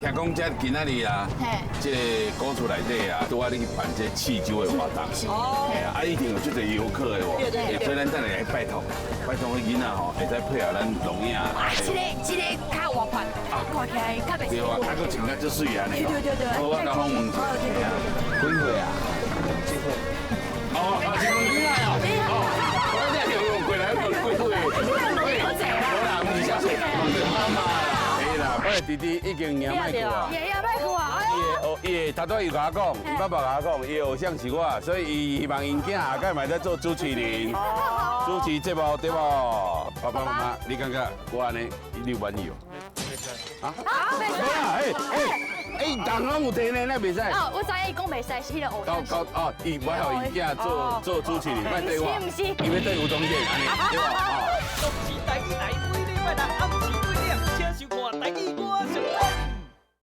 聽講這今仔日啊，這個古厝內底啊，拄仔你去辦這試酒的活動，係啊，啊一定有足濟遊客的喎，所以咱等下來拜託，拜託彼囡仔吼，會使配合咱龍影。這个這个較活潑，看起來較袂對啊，啊閣穿甲足媠按呢。對對對對。好，我共訪問一下。幾歲啊？7歲。哦，啊，是問囡仔哦。哦，我這條用過來問幾歲？喂，無啦，毋是小歲，問媽媽啦。對啦，我的弟弟已經贏麥過啊。爺爺麥過啊！伊的偶，伊的頭拄伊共我講，伊爸爸共我講，伊的偶像是我，所以伊希望𪜶囝下擺嘛會使做主持人，主持節目對無？爸爸媽媽，你感覺我按呢，你有滿意無？啊？啊？袂使。哎哎哎，人攏有提呢，那袂使。哦，我知影伊講袂使，是彼个偶像。高哦，伊無愛予𪜶囝做做主持人，莫對我，毋是，伊欲對吳宗憲按呢，對無？哦。台語台每禮拜六暗時